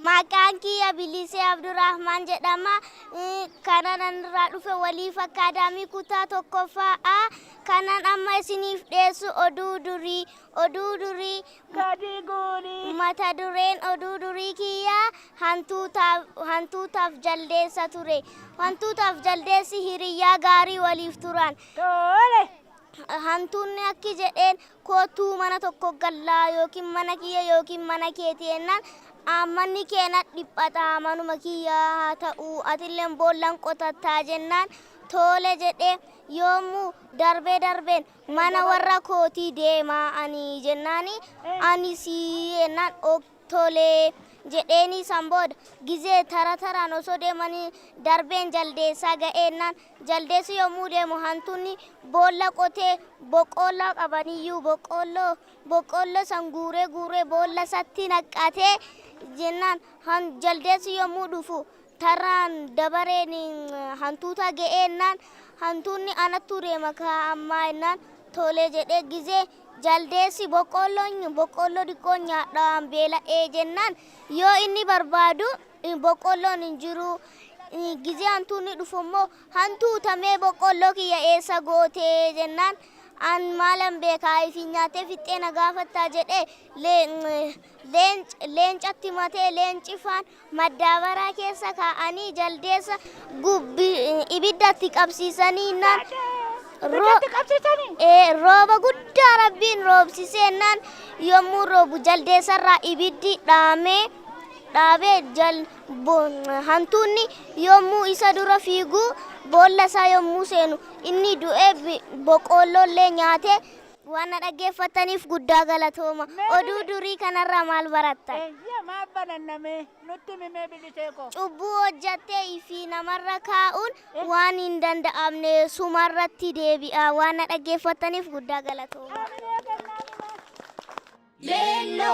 Maqaan kiyya Bilisee Abdurrahman jedhama. Kanan irraa dhufe Waliif Akkaadaamii kutaa tokkoffaa. Kanan amma isiniif dhiyeessu oduu durii. Oduu durii mata dureen oduu durii kiyyaa hantuutaaf jaldeessa ture. Hantuutaaf jaldeessi hiriyyaa gaarii waliif turan. Tole. Hantuunni akki jedheen, "Kootuu mana tokko gallaa, yookiin mana kiyya yookiin mana keeti," jennaan, "Manni kee na dhiphata, manuma kiyya haa ta'u, atilleen boollan qotattaa," jennaan, "Tole," jedhee, yoomuu darbee darbeen mana warra kootii deemaa ani jennaani, ani si jennaan, "Tole," jedheeni. San booda gizee tara taraan osoo deemanii darbeen jaldeessaa ga'eennaan, jaldeessi yommuu deemu hantuunni boolla qotee boqqoolloo qabaniyyuu boqqoolloo san guuree guuree boolla isatti naqqatee jennaan, jaldeessi yommuu dhufu tarraan dabareen hantuuta ga'eennaan, hantuunni, "Anattu deema kaa ammaa," jennaan, "Tole," jedhee, gizee jaldeessi boqqoolloo xiqqoo nyaadhaan beela'ee jennaan, yoo inni barbaadu boqqoolloon hin jiru. Gizee hantuunni dhufu immoo, "Hantuutamee, boqqoolloo kiyya eessa gootee?" jennaan, "An maalan beekaa, ifin nyaatee fixxee na gaafattaa?" jedhee leencatti matee, leenci faan maddaabaraa keessa kaa'anii jaldeessa ibiddatti qabsiisanii naan Ibiddatti qabsiisanii? Rooba guddaa Rabbiin roobsiseenaan, yommuu roobu jaldeessarraa ibiddi dhaamee dhaabee, hantuunni yommuu isa dura fiigu boolla isaa yommuu seenu inni du'ee boqqoolloollee nyaate. Waan na dhaggeeffataniif guddaa galatooma. Oduu durii kanarraa maal barattan? Eeyya, maal baranname? Nutti mimee, Bilisee koo. Cubbuu hojjattee fi namarra kaa'uun waan hin danda'amne sumarratti deebi'a. Waan na dhaggeeffataniif guddaa galatooma. Amilee kennaa. Leelloo.